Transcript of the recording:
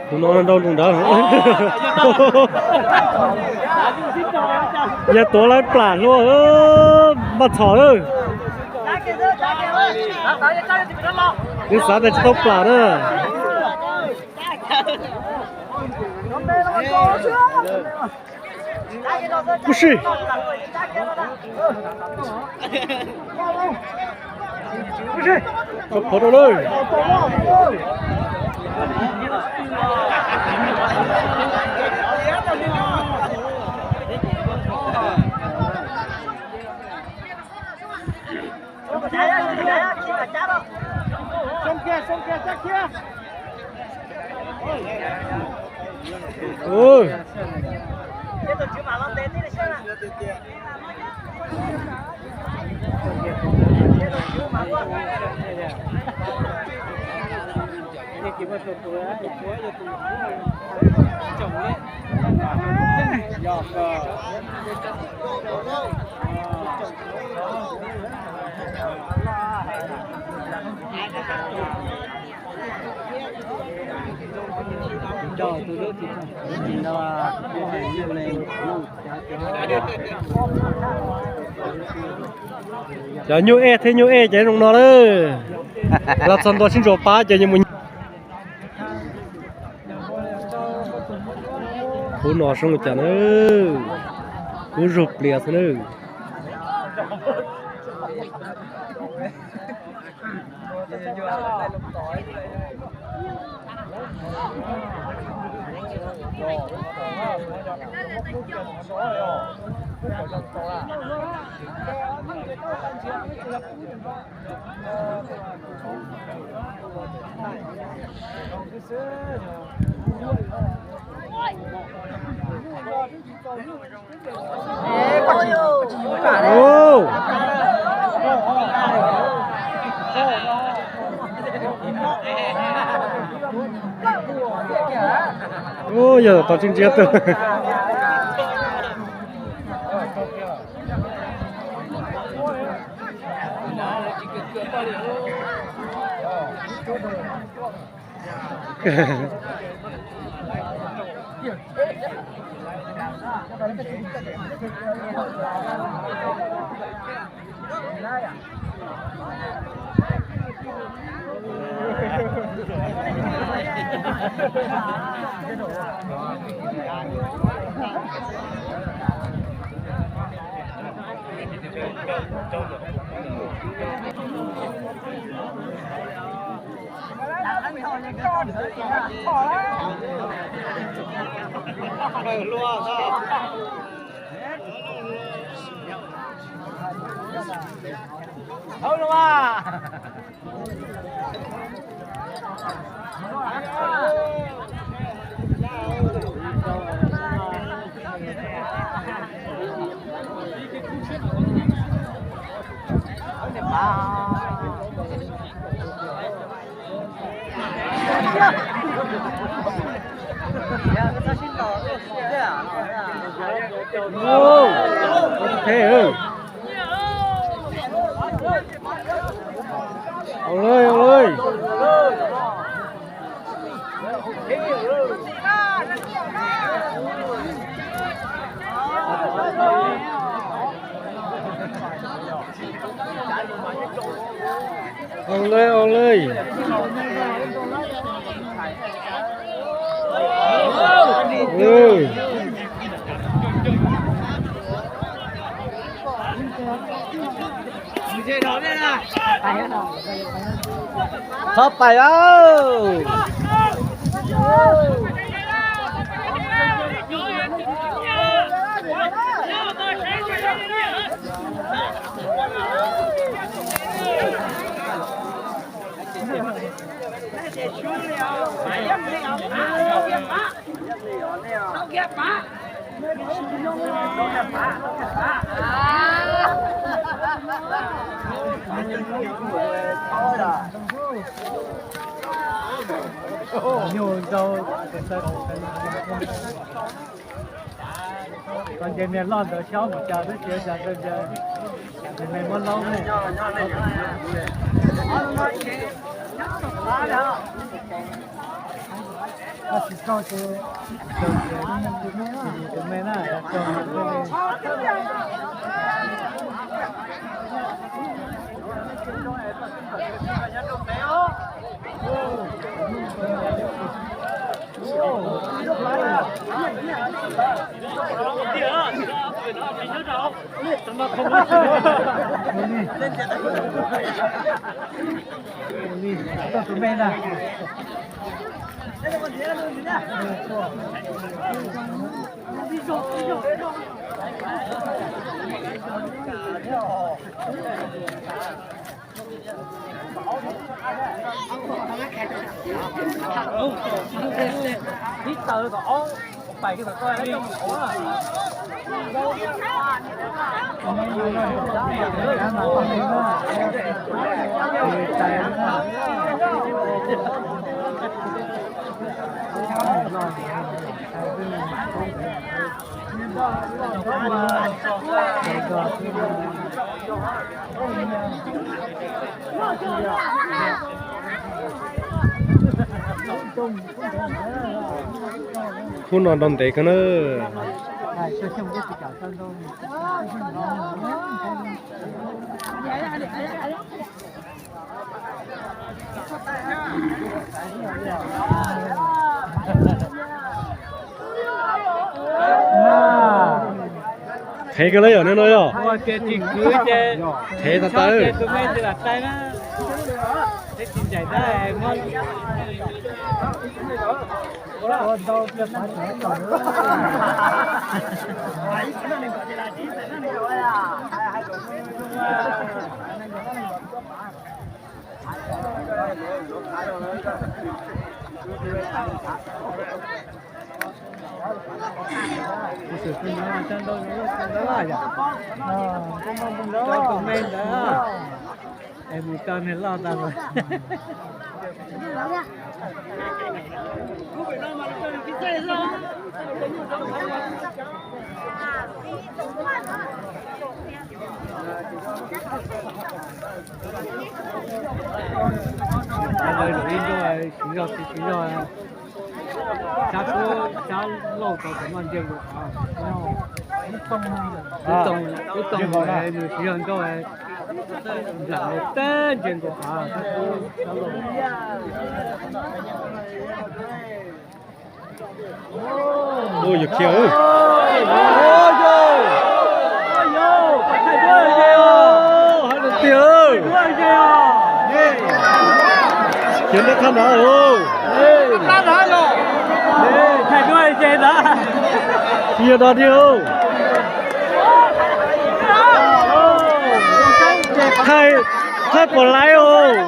Tus no nrau nroos nrad. Yog tuav lawv plam hlua, npaj txhom lawm. Yeej xav tias tsis tau plam na. Ub si. Tso phov rau lawm. Cov nyuj ej thiab nyuj ej ces zoo no lawm. Los txog ntua sib ntsuas pab ces yuav mus. Kub no zoo li cas na, kub zug plias xwb na. Ub, yog tau tsis ntsiab twg. Ua li, ua li. Ua li, ua li. Txhob pais a. Ces niag loj ntawd xyob mus cas twb tsis cas, ces me muab laub ne. Khub no nrau ntev kawg na. Qhev kawg li yom, nej no yog. Qhev tas tas. Es mus tau niag loj tas los. Siv zog, siv zog, sab kub sab lauj tau tam maj ntsia nkaus qhov. Ib too, ib too nws siv zog ncauj, nplaim teb ntsia nkaus qhov sab kub sab lauj. Ua yog khiav, hais tiag, khiav neb qhab no, khiav no tiag, thaij pom laiv os.